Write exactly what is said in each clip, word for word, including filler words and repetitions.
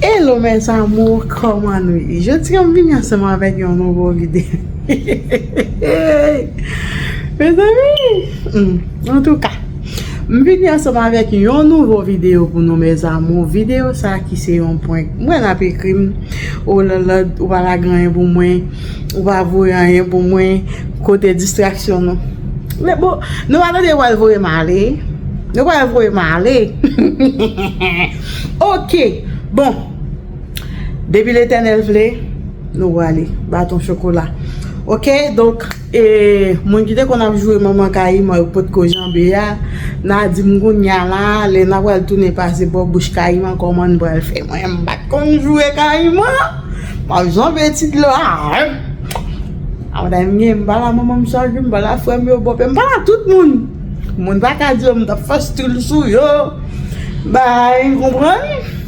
Hello mes amours, kòman nou ye? Jodi a m vini ansanm avèk yon nouvo videyo. Mezanmi, hmm, antouka, m vini ansanm avèk yon nouvo videyo pou nou mes amours. Videyo sa ki se yon prank. Mwen ap ekri m, oh la la, ou pa lage anyen pou mwen, ou pa voye anyen pou mwen, kote distraksyon nou? Men bon, nou pa tande yo pral voye m ale. Yo pral voye m ale. Ok, bon. Depi Letènèl vle, nou prale. Baton chokola. Ok, donk, e, moun ki te konn ap joure manman Kayiman, yo potko janbe a, n a di m kounye a la, lè n a pral tounen pase bò bouch Kayiman, kòman n pral fè? Mwen, m pa t konn joure Kayiman. M ap janbe ti dlo a. Avantaj m gen, m pale a manman m chak jou, m pale a frè m yo, bòpè m, pale a tout moun. Moun pa ka di yo m t ap fè stil sou yo. Bay, konprann?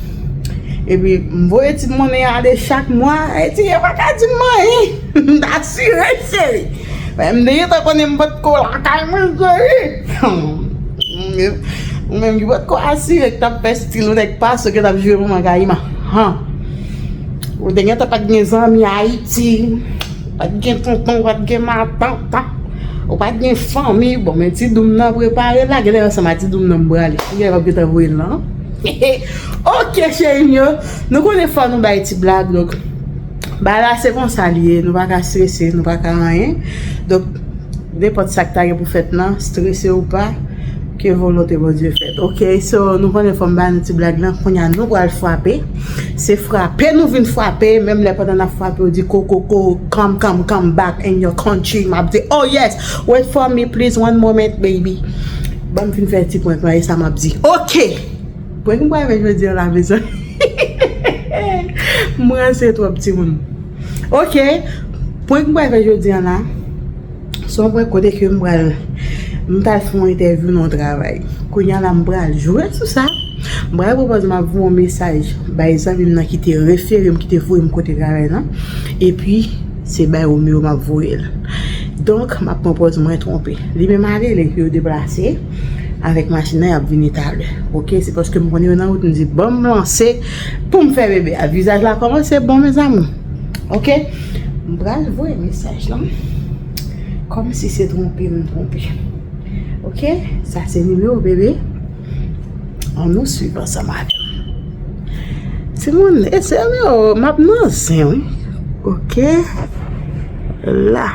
Epi, m voye ti monnen ale chak mwa. Eti, yo pa ka di m anyen. M t asire, cheri. Men m te gentan konnen m potko lakay mwen, cheri. Ou menm ki potko asire k t ap fè stil ou nèg pase, ke t ap joure manman Kayiman. Han. Ou te gentan pa t gen zanmi Ayiti. Pa t gen tonton, pa t gen matant. Ou pa t gen fanmi. Bon, men ti doum nan prepare la. Genlè ansanm a ti doum nan m prale. Genlè p ap gentan voye l nan. Ok, cheri m yo. Nou konnen fò nou bay ti blag. Donk, bagay la se konsa li ye. Nou pa ka strese, nou pa ka anyen. Donk, nenpòt sa k ta gen pou fèt nan, strese ou pa, ke volonte Bondye fèt. Ok, so nou konnen fò m ba nou ti blag lan, kounye a nou pral frape. Se frape nou vin frape, menm lè pandan n ap frape, ou di ko, ko, ko, come, come, come back in your country. M ap di, oh yes, wait for me, please, one moment, baby. Ban m fin fè ti prank lan, e sa m ap di. Ok! Prank m pral fè jodi a la, mezanmi. M ranse twòp, timoun. Ok, prank m pral fè jodi a la. Se yon prank kote ke m pral, m t al fè yon entèvyou nan yon travay. Kounye a la, m pral jwe sou sa. M pral pran pòz m ap voye yon mesaj bay zanmi m nan ki te refere m, ki te voye m kote travay lan. Epi, se bay Romeo m ap voye l. Donk, m ap pran pòz mwen twonpe. Li menm ale, lè yo deplase avèk machin nan, y ap vini talè. Ok, se paske m konnen yo nan wout, m di, ban m lanse pou m fè bebe a. Vizaj la kòmanse bon, mes amours. Ok? M pral voye mesaj lan. Kòmsi se twonpe m twonpe. Ok? Sa se nimewo bebe. Ann nou swiv ansanm avè m. Timoun, e sè m yo, m ap nan zen, wi. Ok? La.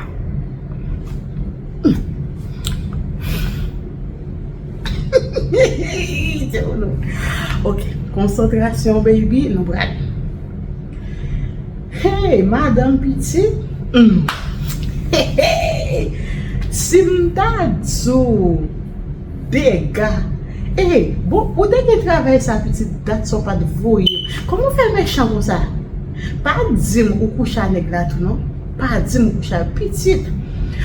Ok, konsantrasyon, baby, nou pral. Hey, madanm pitit. Mm. Si m ta di w dega. Hey, bon, ou te gen travay sa pitit, dat sa w pa t voye m. Kòman w fè mechan konsa? Pa di m ou kouche a nèg la tou non. Pa di m ou kouche a pitit.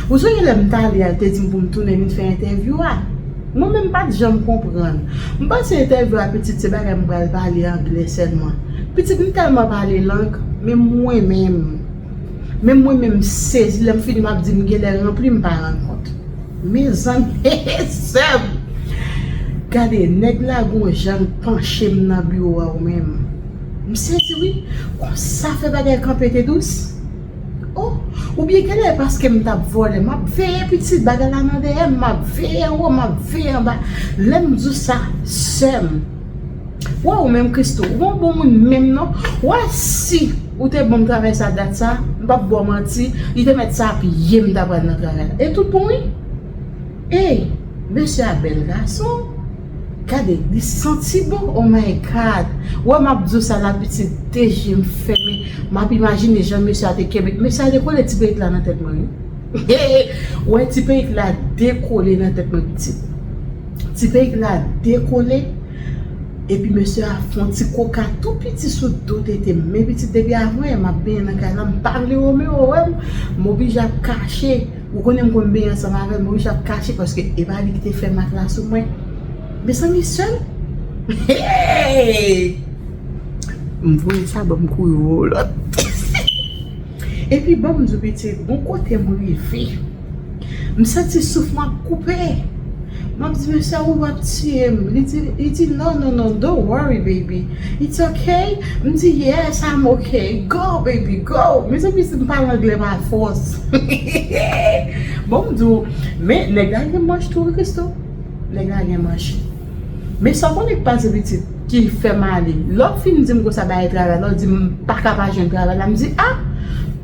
Ou sonje lè m t ale a, l te di m pou m tounen vin fè entèvyou a? Mwen menm m pa t janm konprann. M panse entèvyou a pitit se bagay m pral pale anglè sèlman. Pitit m tèlman pale lang, men mwen menm. Men mwen menm m sezi, lè m fini m ap di m genlè ranpli, m pa rann kont. Mezanmi, sè m. Gade, nèg la gon jan l panche m nan biwo a ou menm. M sezi wi, konsa fè bagay kanpe te dous. Oh, oubyen genlè paske m t ap vòlè, m ap veye pitit, bagay la nan dèyè m, m ap veye anwo, m ap veye anba. Lè m di w sa, sè m. Wè ou menm Christo, ou pa yon bon moun menm non. Wè si ou te ban m travay sa dat sa, m p ap ba w manti, li te mèt sa ap ye m ta pral nan travay la. E tout bon wi. Ey, mesye a bèl gason. Gade, li santi bon, oh my God. Wè m ap di w sa la pitit, de je m fèmen, m ap imajine jan mesye a te kenbe. Mesye a dekole ti perik la nan tèt mwen wi. Wè ti perik la dekole nan tèt mwen pitit. Ti perik la dekole. Epi mesye a fè yon ti koka tou piti sou do tete m. Men pitit depi avan yè m ap benyen nan kay la, m pa vle Romeo wè m. M oblije ap kache. Ou konnen m konn benyen ansanm avè l, m oblije ap kache paske e pa li ki te fè mak la sou mwen. Mezanmi sè m. Hey! M voye sa ban m kouri wè w lòt. Epi ban m di w pitit, gon kote m rive. M santi souf mwen ap koupe. M ap di, "Mesye, ou p ap tiye m." Li di, li di, "No, no, no, don't worry, baby. It's okay." M di, "Yes, I'm okay. Go, baby, go." Mezanmi, si m pale anglè pa fòs. Bon, m di w, men nèg la gen manch tou, wi, Christo. Nèg la gen manch. Men sa w konnen k pase pitit ki fè m ale. Lè w fin di m konsa bagay travay la, w di m pa ka pa jwenn travay la, m di, "A!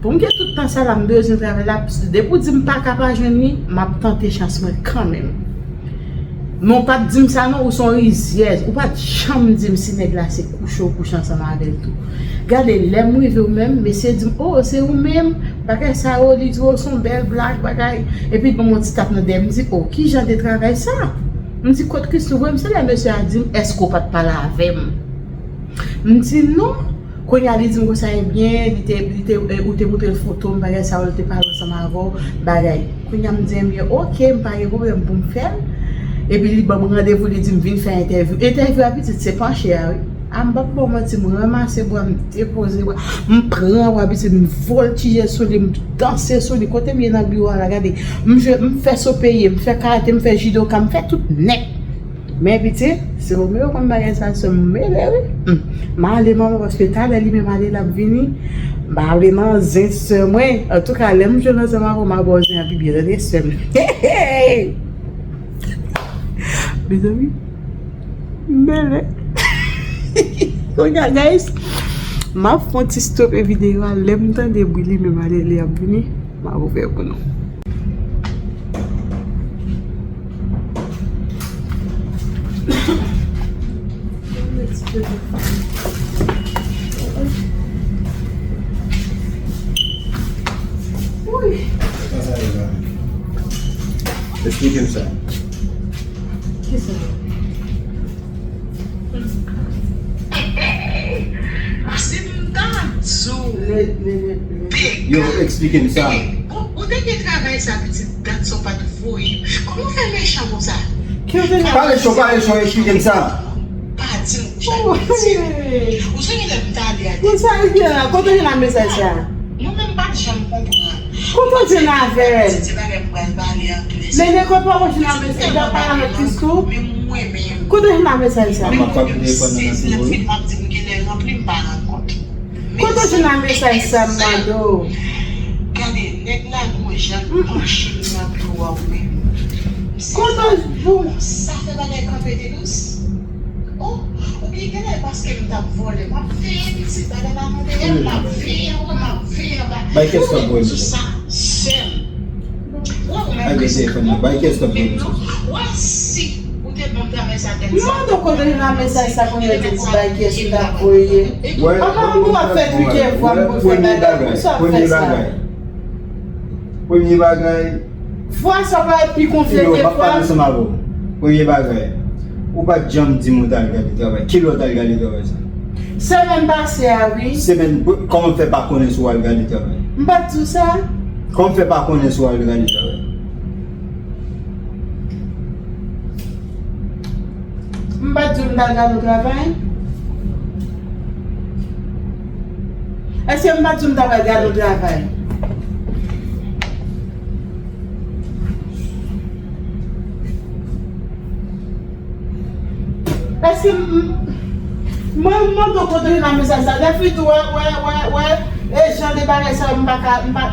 Pou m gen tout tan sa la, m bezwen travay la." Depi w di m pa ka pa jwenn li, m ap tante chans mwen kanmenm. Men w pa t di m sa non, ou se yon rizyèz. Ou pa t janm di m si nèg la se kouche w kouche ansanm avè l tou. Gade, lè m rive w menm, mesye di m, "O, se ou menm? Bagay sa yo," li di, "O, se yon bèl blag, bagay." Epi l ban m yon ti tap nan dèyè, m di, "O, ki jan de travay sa?" M di, "Kot Christo voye m?" Se lè mesye a di m, "Èske w pa t pale avè m?" M di, "Non." Kounye a li di m konsa, "Ebyen, li te, li te, eh, ou te montre l foto m, bagay sa yo, li te pale ansanm avè w, bagay." Kounye a m di, "Ebyen, oke, m pa gen pwoblèm pou m fè l." Epi li ban m randevou, li di m vin fè entèvyou. Entèvyou a pitit se panche a, wi. A m p ap ba w manti, m ranmase bwa, m depoze bwa, m pran bwa pitit, m vòltije sou li, m danse sou li. Kote m ye nan biwo a la, gade, m jwe, m fè so peye, m fè karate, m fè jidoka, m fè tout nèt. Men pitit, se ou menm konn bagay sa, sè m mele, wi. Hmm. M ale manman, paske talè li menm ale, l ap vini. M ale nan zen sè mwen. Antouka, lè m jwenn ansanm avè w, m a ba w zen an pi byen, tande, sè m. Hey, hey! Mezanmi, m bèlè. Kounye a, guys, m ap fè yon ti stope videyo a. Lè m tande bri li menm ale, li ap vini, m ap ouvè pou nou. Wi. Sa sa ye la? Eksplike m sa. Kisa? Si m ta di w, le, le, le, le. Yo, eksplike m sa. Ou, ou te gen travay sa, pitit, dat sa w pa t voye m. Kòman w fè mechan konsa? Ki w te gen? Pale cho, pale cho, eksplike m sa. Pa di m, Jan, pitit. Ou sonje lè m t ale a. Konsa, ebyen, kote w jwenn mesaj sa? Mwen menm m pa t janm konprann. Kote w jwenn avè l? Ti, ti bagay m pral pale an tou. Nene, kote w jwenn avè l? Mesye w ap pale avèk Christo? Men mwen menm. Kote w jwenn avè mesaj sa? Manman, pa pran telefòn nan nan sezi. Lè m fin m ap di m genlè ranpli, m pa rann kont. Kote w jwenn avè mesaj sa, m mande w? Gade, nèg la gon jan l panche l nan biwo a ou menm. Kote w, bon. Sa fè bagay kanpe te dous. Oh, ou byen genlè paske m t ap vòlè. M ap veye pitit, bagay la nan dèyè m, m ap veye anwo, m ap veye anba. Bay kès la pou sou sa, sè m. Ou wè ou menm Christo. Bay kès la pou sou sa. Wè si ou te ban m travay sa tèt sa. M mande w kote nan mesaj sa pou yo di pou bay kès ou t ap voye. Wè, anba m w ap fè trike vwa m pou fè bagay. Pou sa w fè sa? Premye bagay. Vwa sa pa pi konfye ke vwa m. Yo, m ap pale ansanm avè w. Premye bagay, ou pa t janm di m ou t al gade travay. Kilè w t al gade travay sa? Semèn pase a, wi. Semèn, kòman w fè pa konnen si w al gade travay? M pa t di w sa? Kòman w fè pa konnen si w al gade travay? M pa t di w m t al gade yon travay? Èske m pa t di w m t al gade yon travay? Èske m, m, mwen, m mande w kote w jwenn mesaj sa. Dèfit, wè, wè, wè, wè, e jan de bagay sa yo, m pa ka, m pa.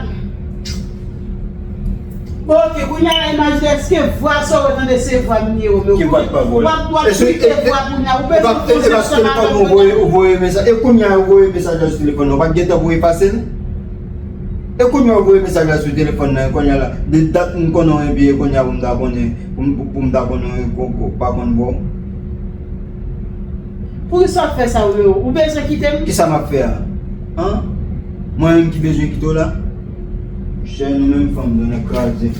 Bon, oke, kounye a la, imajine, èske vwa sa w tande se vwa m ye ou menm? Ki vwa k pa vwa? W ap, w ap kite vwa kounye a, ou bezwen poze ansanm avè mwen. E kounye a, ou voye mesaj la sou telefòn nan, ou pa t gentan pou efase l? E kounye a, ou voye mesaj la sou telefòn nan, kounye a la, de dat m konnen w epi kounye a pou m ta konnen, pou m, pou, pou m ta konnen, ko, ko, pa konn vwa w. Poukisa w ap fè sa ou menm? Ou bezwen kite m? Kisa m ap fè a? An? Mwen menm ki bezwen kite w la? Chè, nou menm fanm, nou nan kraze.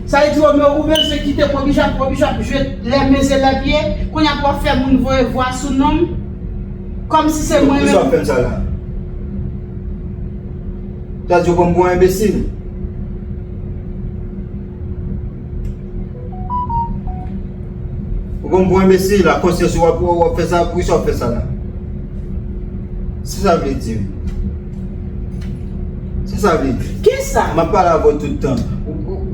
Sa vle di, Romeo, ou bezwen kite m, w oblije ap, w oblije ap jwe lè men e lè pye. Kounye a pou w ap fè moun voye vwa sou non m. Kòmsi se mwen menm. Poukisa w ap fè m sa la? Sa vle di, ou pran m pou yon enbesil. Ou pran m pou enbesil, a konsyans ou w ap, w ap fè sa, poukisa w ap fè sa la? Se sa vle di. Se sa vle di. Kisa? M ap pale avè w tout tan. Ou, ou,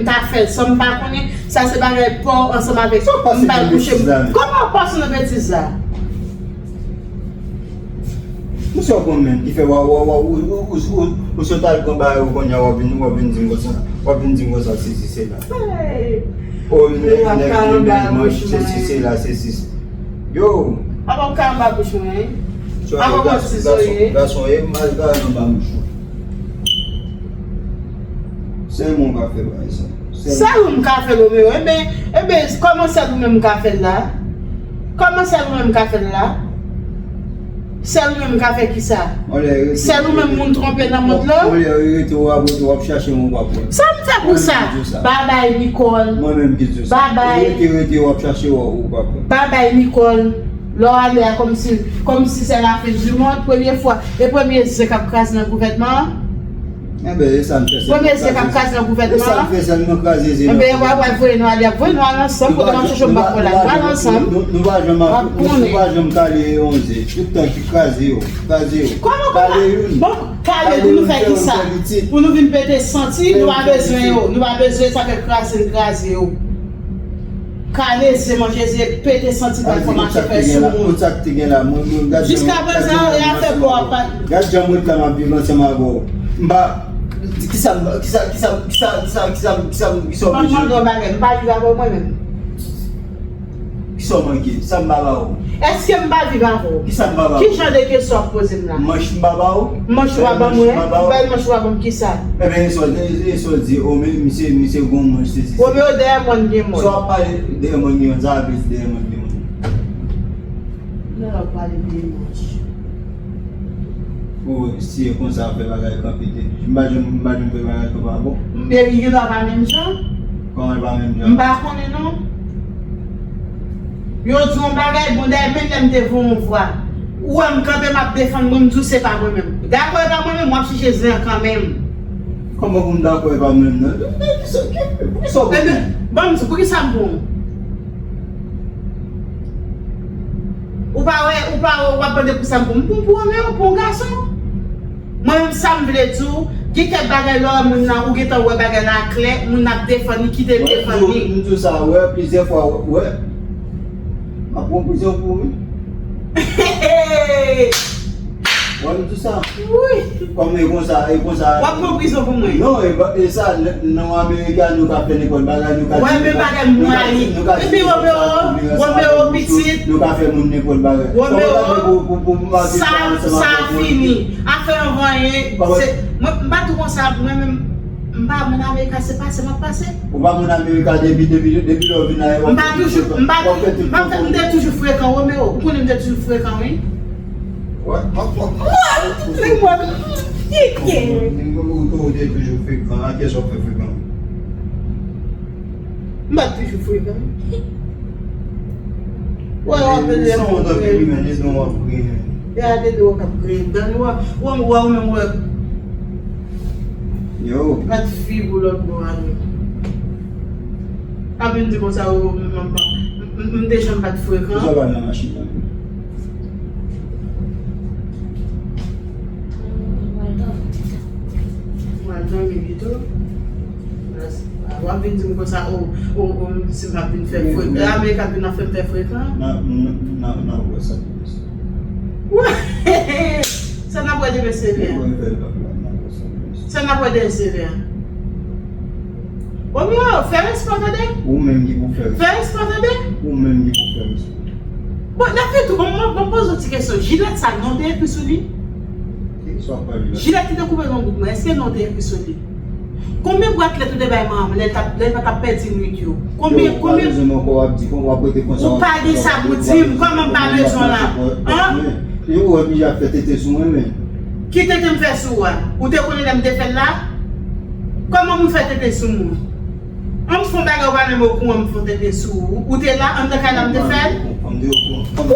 m ta fè l san m pa konnen, sa se bagay pa w ansanm avèk m pa al kouche. Kòman w pase nan betiz la? Misye w konn menm ki fè w, w, w, w, w, w, w sot al pran bagay ou kounye a, w ap vin, w ap vin di m konsa, w ap vin di m konsa, sesi, sela. O, m leve, m leve, m leve, se si, sela, sesi. Yo! Apa w ka anba bouch mwen, wi? Apa w konn si soye? Gason, gason, e mal ka anba bouch ou. Sèlman w ka fè bagay sa. Sèl ou m ka fè l, Romeo. Enben, enben, kòman sèl ou menm m ka fè l la? Kòman sèl ou menm m ka fè l la? Sèl ou menm m ka fè kisa? Sèl ou menm moun twonpe nan mond lan? Olè rete w ap rete w ap chache mwen w p ap wè. Sa m fè pou sa? Babay Nicole. Mwen menm ki di w sa. Babay. Rete rete w ap chache w ou p ap wè. Babay Nicole. Lè w ale a kòmsi, kòmsi se la fin di mond, premye fwa, e premye zen k ap kraze nan gouvènman an. Enben, e sa n fè sèlman kraze. Premye zen k ap kraze nan gouvènman an. E sa n fè sèlman kraze zen nan gouvènman. Enben, w ap voye nou ale, ap voye nou al ansanm, kote m ap chèche m p ap pran la, nou al ansanm. Nou pa janm, nou pa janm kale yon zen. Tout tan ki kraze yo, kraze yo. Kòman, kòman? Bon, kale pou nou fè kisa? Pou nou vin pete santi, nou pa bezwen yo. Nou pa bezwen sa fè kraze n kraze yo. Kale zen, manje zen, pete santi bay fò mache fè sou moun. Jiskaprezan, e afè pa w ap pale. Gad jan mwen t la m ap viv ansanm avè w. M pa, kisa, kisa, kisa, kisa, kisa, kisa, kisa, kisa w bezwen? M ap mande w yon bagay, m pa viv avè w mwen menm. Kisa w manke? Sa m pa ba w. Èske m pa viv avè w? Kisa m pa ba w? Ki jan de kesyon w ap poze m la? Manch m pa ba w? Manch ou pa ban mwen? Bèl manch ou pa ban m kisa? Enben, e sa w, e sa w di, o, men, misye, misye gon manch, se, se, se. Romeo, dèyè mòn gen mòn. Sa w ap pale dèyè mòn gen mòn, sa w ap di dèyè mòn gen mòn. Lè w ap pale dèyè manch. O, si e konsa w ap fè bagay kanpe depi. M pa janm, m pa janm fè bagay kanpe a bon. Men li gen dwa pa menm jan. Kòman l pa menm jan? M pa konnen non. Yo di yon bagay, bon, dayè, menm lè m te voye yon vwa, ou wè m kanpe, m ap defann mwen, m di w se pa mwen menm. Dakò e pa mwen menm, w ap chèche zen an kanmenm. Kòman pou m dakò e pa mwen menm nan? Poukisa w pou mwen? Ban m di, poukisa m pou w? Ou pa wè, ou pa wè, w ap mande poukisa m pou m, pou m pou w, men w pou w gason. Mwen menm sa m vle di w, gen kèk bagay lè w wè moun nan, ou gentan wè bagay la klè, moun nan ap defann li, kite l defann li. M di w sa, wè, plizyè fwa, wè. M ap pran prizon pou ou, wi. Wè, m di w sa. Wi. Kòm e konsa, e konsa. W ap pran prizon pou mwen. Non, e pa, e sa, n-, non, Amerika, nou ka fè nenpòt bagay, nou ka di, nou ka, nou ka di, nou ka di, Romeo, Romeo, pitit. Nou ka fè moun nenpòt bagay. Romeo, sa, sa fini. Afè an vanyen, se, mwen, m pa tou konsa, mwen menm, m pa moun Amerika, se pase m ap pase. Ou pa moun Amerika depi, depi, depi lè w vin la, w ap fè tout, w ap fè tout konfòm. M pa toujou, m pa fè, m te toujou frekan, Romeo. Ou konnen m te toujou frekan, wi. Wè, w ap, w ap, w ap fè tout konfòm. Ou, ou, ou te toujou frekan, a kiyès w ap fè frekan? M pa toujou frekan. Wè, w ap vin lè son w tankou griyen, li menm, li menm w ap griyen. Gade dlo w k ap griyen. Dan w, w, w, w menm, wè. Yo. Bat figi w lòt bò a, non. Pa vin di konsa, o, m, m, m, m, m te janm pa t frekan. Poukisa w pa nan machin nan? M al dòmi pito. W ap vin di m konsa, o, o, o, si m ap vin fè frekan. Amerik ap vin ap fè m fè frekan. N a, n a, n a, n a wè sa demen. Sa n ap wè demen se lè. Sa n ap wè demen se lè. Romeo, fè respè w tande. Ou menm ki pou fè respè. Fè respè w tande. Ou menm ki pou fè respè. Bon, n ap fè tou, bon, bon, bon, poze yon ti kesyon. Jilèt sa, non te ekri sou li? Ki sa w ap pale la? Jilèt ki te koupe nan bout mwen, èske non te ekri sou li? Konbyen bwat lèt ou te bay manman m lè l t ap, lè l pa t ap pèdi nwit yo? Konbyen, yo, ou pa konbyen bezwen m ankò, w ap di, kon w ap rete konsa, ou pa gen sa pou di m, kòman m pa bezwen la? An? Yo, ou oblije ap fè tete sou mwen, men. Ki tete m fè sou ou a? Ou te konnen lè m te fè l la? Kòman moun fè tete sou moun? An m fè yon bagay ou pa menm okouran, m fè yon tete sou ou. Ou te la, anndan kay la m te fè l?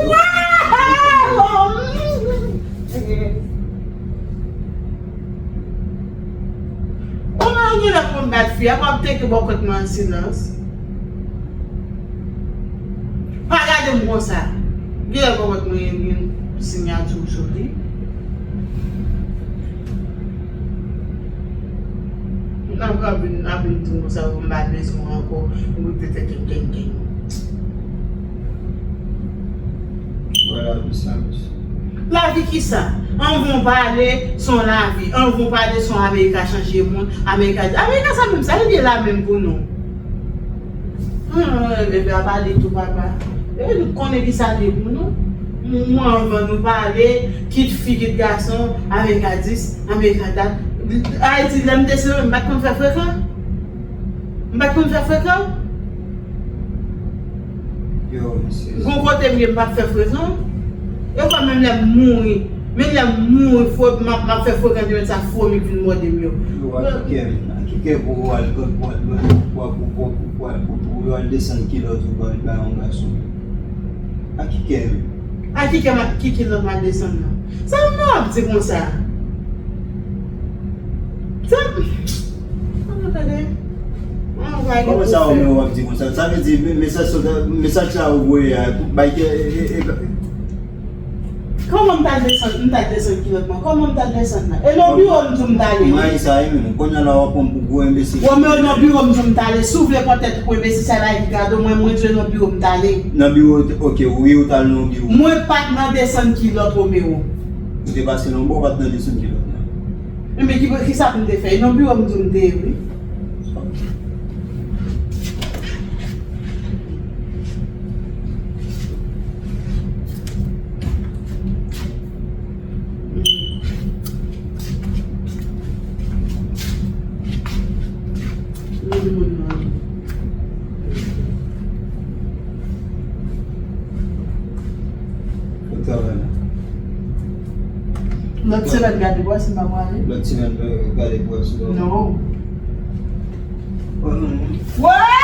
Waw! Kòman w gen lè pou w bat fi a, w ap teke bò kont mwen an silans? Pa gade m konsa. Gen lè bò kont mwen gen, gen siyati w sou li. N ap, n ap vin, n ap vin di m konsa, m pa bezwen w ankò. Ou te teke kenken. Wè lavi sa, mesye. Lavi kisa? Anvan w pale, se yon lavi. Anvan w pale, se yon Amerika chanje moun. Amerika, Amerika sa menm, sa li ye la menm pou nou? Hum, bebe a pale tou, papa. E nou konnen ki sa li ye pou nou. Mwen, anvan nou pale, kit fi, kit gason, Amerika dis, Amerika dat. Ayiti, lè m te sere, m pa t konn fè frekan. M pa t konn fè frekan. Yo, mesye. Gon kote m ye, m pa t fè frekan. E kwa menm lè m mouri, menm lè m mouri, fo, m ap, m ap fè frekan, demen sa fomi k vin mòde m yo. Yo, a ki kè, a ki kè pou w al, pou w al, pou w al, pou w al desann kilòt ou ba, ba yon gason? A ki kè menm? A ki kè m ap, ki kilòt m al desann nan? Sa m ap di konsa? Sa m, sa m tande? Kòman sa w menm w ap di konsa? Sa vle di, me-, mesaj sa, mesaj sa ou voye a, bay kè, e, e, e, kòman m ta desann, m ta desann kilòt mwen? Kòman m ta desann nan? E nan biwo m di w m t ale, wi. Ou rayi sa, wi, menm. Kounye a la, w ap pran m pou gwo enbesil. Romeo, nan biwo m di w m t ale. Si w vle pran tèt ou pou enbesil, sa la, gade mwen, mwen di w nan biwo m t ale. Nan biwo, ok, wi, ou t al nan biwo. Mwen pa t nan desann kilòt, Romeo. Ou te pase nan bò, ou pa t nan desann kilòt, non. Enben, ki, ki sa pou m te fè? E nan biwo m di w m te ye, wi. Lòt semèn gade pou wè si m pa prale. Lòt semèn gade pou wè si w pa prale. Non. Woy!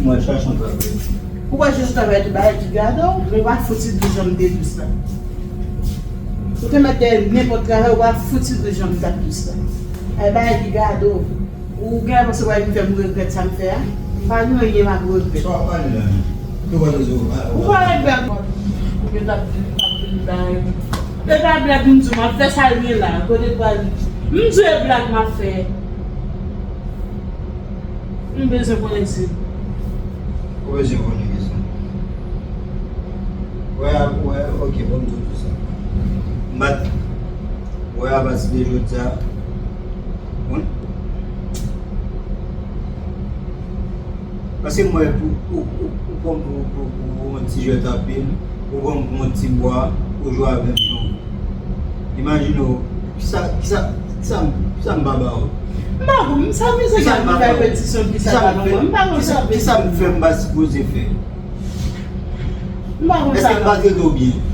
Mwen chache yon travay. Ou pa chache travay, tout bagay ki gade w, men w pa fouti dous jan m te dous la. Ou te mèt dèyè nenpòt travay, w pa fouti dous jan m t ap dous la. Ay bagay ki gade w. Ou gen lè panse w a vin fè m regrèt sa m fè a? M pa gen anyen m ap regrèt. Sa w ap pale la menm? Ou pa regrèt. Ou pa regrèt. Ou gen t ap di m, t ap vin bay. E pa blag m di w, m ap fè sa l ye la. Kote pral? M di w e blag m ap fè. M bezwen konnen si. Ou bezwen konnen kisa? Wè, wè, ok, bon, m di w tou sa. M pa t, wè, apati de jodi a, wi. Paske m wè pou, pou, pou, pou, pou, pou, pou, pou yon ti jwèt anpil, ou pran m pou yon ti bwa, ou jwe avè m jan w vle. Imajine w, kisa, kisa, kisa m, kisa m pa ba w? M pa konn, sa mizè k ap fè repetisyon, kisa m pa konprann, m pa konn sa. Kisa m fè m pa sipoze fè? M pa konn sa. Èske m pa trete w byen?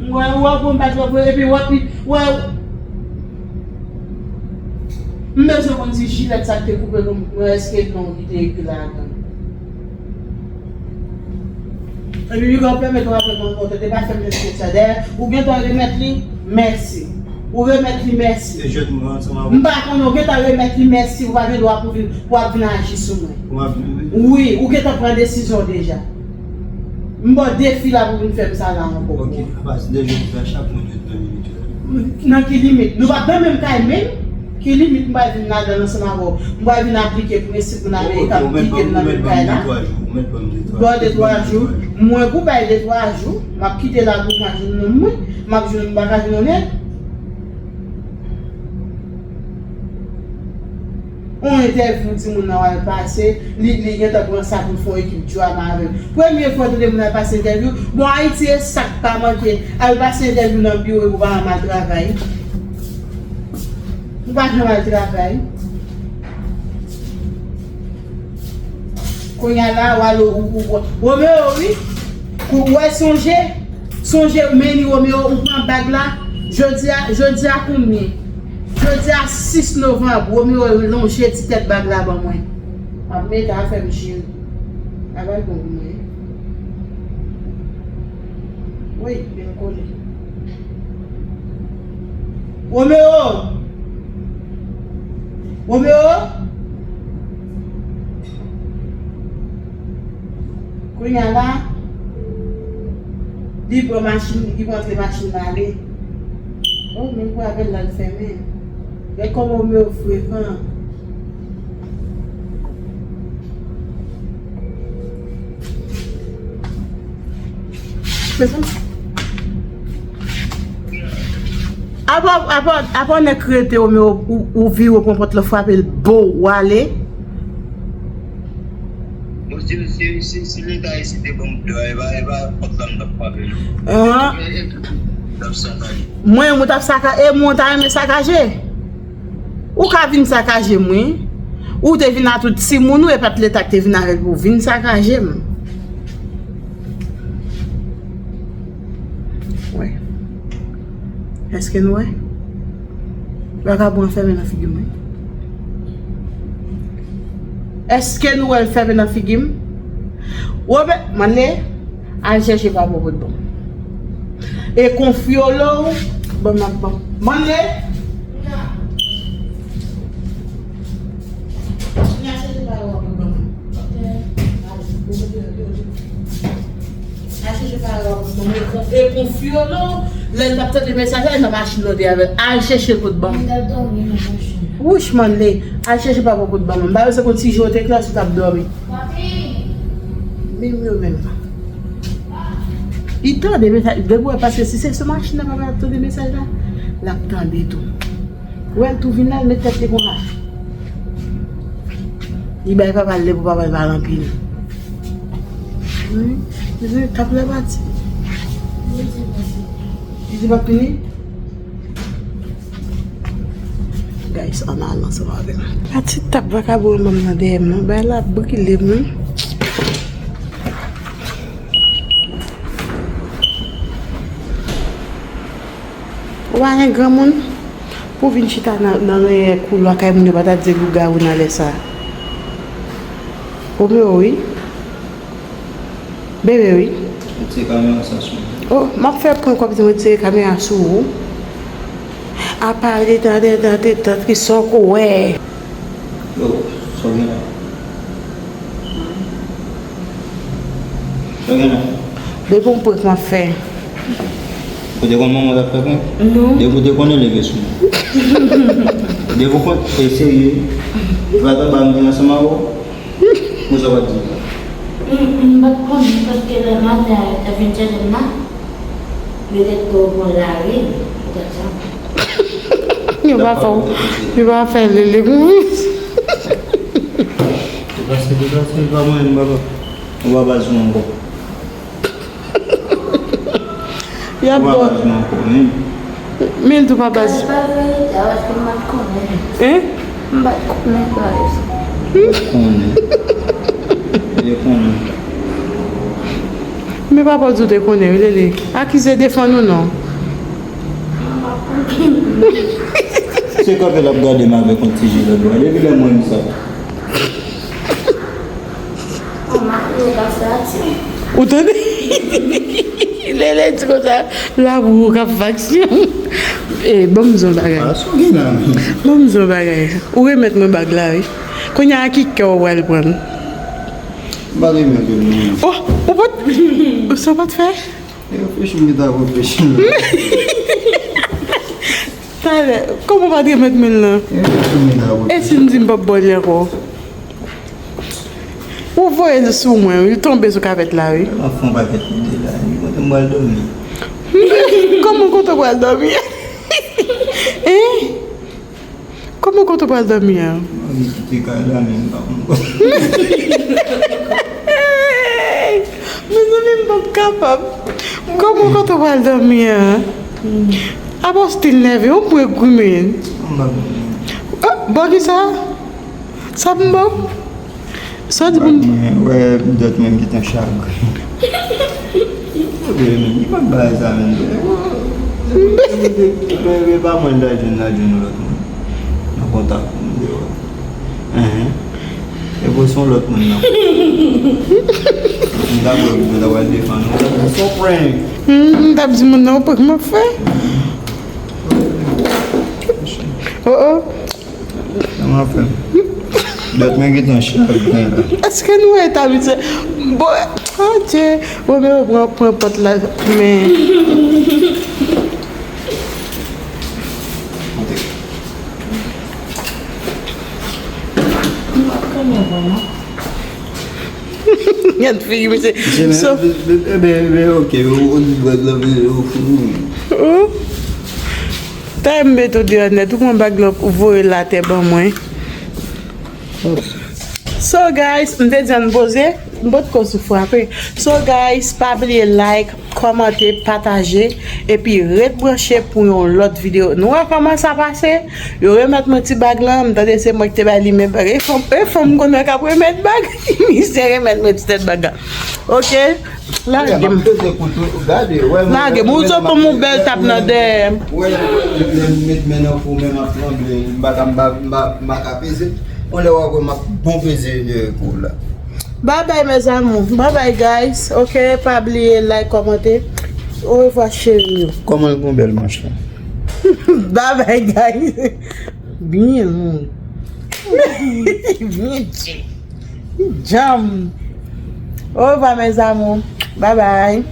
Mwen, ou wè pou m pa twò vre, epi w ap, wè, m bezwen konn si jilèt sa k te koupe nan bout mwen, èske non li te ekri ladan l. Epi, piga w pèmèt w avè m ankò, tande, pa fè m mesye sa. Dayè, ou gentan remèt li, mèsi. Ou remèt li, mèsi. E jwèt mwen ansanm avè w. M pa konnen, ou gentan remèt li, mèsi. Ou pa gen dwa pou vin, pou ap vin aji sou mwen. Ou ap vin, wi. Wi, ou gentan pran desizyon deja. M ba w defi la pou vin fè m sa la ankò. Ok, apati de jodi a, chak moun jwenn nan limit yo. Nan ki limit? Nou pa t nan menm kay menm. Ki limit m pral vin ladan l ansanm avè w? M pral vin aplike prensip moun Amerik ap aplike m nan menm kay la. Ba w de twa jou. Mwen pou bay de twa jou, m ap kite la pou m pa jwenn nonm mwen, m ap jwenn, m pa ka jwenn yon nèg. On entèvyou timoun nan al pase, li, li gentan pran sa pou l fè yon ekip drama avè l. Premye fwa w tande moun al pase entèvyou, bon, Ayiti e sa k pa manke, al pase entèvyou nan biwo epi w pa janm al travay. Ou pa janm al travay. Kounye a la, w al, ou, ou, ou, Romeo, wi. Ou wè, sonje, sonje, men ni Romeo, ou pran bag la. Jodi a, jodi a konbyen? Jodi a sis novanm, Romeo lonje ti tèt bag la ban mwen. M ap mete afè m cheri. Sa pral bon pou mwen. Wi, byen kole. Romeo! Romeo! Kounye a la, li pran machin, li pran kle machin nan ale. Oh, men pou apèl la, l fèmen. Gad kòman Romeo frekan. Mezanmi. Apa, apa, apa nèg rete Romeo, ou, ou vire, ou pran pòt la, frape l, bo, ou ale. Bon, si, si, si, si Leta isi te ban m dwa, e pa, e pa pòt la m t ap frape, non. Ahan. E, e, e, t ap sakaje. Mwen, mwen t ap saka-, e mwen, w ta renmen sakaje? Ou ka vin sakaje m, wi. Ou te vin a tout timoun ou, e pa t Leta k te vin avè l pou w vin sakaje m. Wè. Èske nou wè? Vakabon an fèmen nan figi mwen. Èske nou wè l fèmen nan figi m? Wobè, Manley, al chèche pa pou pot ban m. E konfyolo, ban m ap ban m. Manley! Al chèche pa pou pot ban m. E konfyolo, lè l t ap tande mesaj la, e nan machin nan te avè l. Al chèche l pou t ban m. Wouch, Manley, al chèche pa pou pot ban m. M pa bezwen konn si je w te klè si w t ap dòmi. Menm yo menm. Li tande mesaj, depi w wè, paske si se sou machin nan papa ap tande mesaj la, l ap tande tou. Ou wè l tou vin la, l met tèt li konsa. Li bay papa l de pou papa l pale anpil. Wi, mezanmi, tap la pati. Li di p ap fini? Guys, ann al ansanm avè m. Pa ti tap vakabon an ban m nan dèyè m non. Bay la ap brile m wi. Ou pa gen granmoun pou w vin chita nan, nan reyè koulwa kay moun yo pa ta di lougawou nan lè sa. Romeo wi. Bebe wi. Retire kamera sa sou mwen. Oh, m ap fè prank w ap di m retire kamera sou ou. Apa detan, detan, detan, ki sa w ko wè? Yo, sa w gen la? Sa w gen la? Depi yon prank m ap fè. Ou te konn manman w t ap fè prank? Non. Depi w te konnen, leve sou mwen. Depi w konn, e serye. Ou pa t anba m vin ansanm avè w? Konsa w ap di sa? M, m pa t konnen paske lè maten a yo te vin chèche m la, yo te twò bon lari, poutèt sa. Yo pa fè, yo pa fè lele pou mwen. Deplase, deplase, pa mwen, m pa, m pa baz nou ankò. Y ap bon. Men tou pa baz. Sa pa verite, paske m pa t konnen. Hein? M pa t konnen bagay sa. Konnen. Li konnen. Men papa w di w te konnen wi, Lele. Akize defann ou non. Se kanpe l ap gade m avèk yon ti je lòt bò. Depi lè m wè m sa. Ou tande? Lele di konsa, labou k ap faksyon. Eh, ban m di w yon bagay. Ah, sa w gen la menm? Ban m di w yon bagay. Ou remèt mwen bag la, wi. Kounye a, ki kè w pral pran? M pa remèt ou l non. Oh, ou pa t, sa w pa t fè? E reflechi m ki ta reflechi m. Talè, kòman w pa t remèt mwen l lan? E reflechi m ki ta reflechi. E si m di m p ap ba w li ankò? Ou voye l sou mwen, wi, li tonbe sou kapèt la, wi. M ap fè yon pakèt lide la, li kote m pral dòmi. Kòman kote w pral dòmi? Hein? Kòman kote w pral dòmi a? Mwen kite kay la, men m pa konn kote. Mezanmi, m p ap kapab. Kòman kote w pral dòmi a? Apa w still nève, yon pwen goumen. M pa konn. Ah, bon, kisa? Sa pou m ba w? Sa w di pou m? Mwen wè dòt mwen ki te chagren. Li pa bay sa menm. E pa mwen l ta jwenn, l ta jwenn yon lòt moun. Nan kontak pou m deyò. Enhen. E pou se yon lòt moun nan. M ta wè, m ta wè defann ou. Se yon prank. M, m t ap di moun nan yon prank m ap fè. Oh, oh. Kòman fè? Dòt mwen gentan chagren la. Èske nou wè tabit se? Bon, adje, Romeo pran, pran pòt la, men. Monte. Figi misye. So, Ebe, ebe, ok, ou di bag la, men ou fou. Ou? Tande m met ou deyò nèt, ou pran bag la, ou voye l atè ban mwen. So guys, m te di ann poze, m potko sou frape. So guys, pa bliye like, kòmante, pataje, epi ret branche pou yon lòt videyo. Nou wè kòman sa pase? Yo remèt mwen ti bag lan, m tande se mwen ki te bay li men bag. E fanm, e fanm m konn wè k ap remèt bag. Misye remèt mwen ti tèt bag la. Ok? Lage m. Lage m. Ou sot ban m yon bèl tap nan dèyè m. Wè, lè m met men nan kou, men m ap tranble, m pa ka, m pa, m pa, m pa ka peze. Yon lè w ap wè m ap bon peze kou la. Bye bye mes amours. Bye bye guys. Ok, pa bliye like, kòmante. Au revoir chérie. Kòman l gon bèl manch la? Bye bye guys. Byen long. Byen djanm. Au revoir mes amours. Bye bye.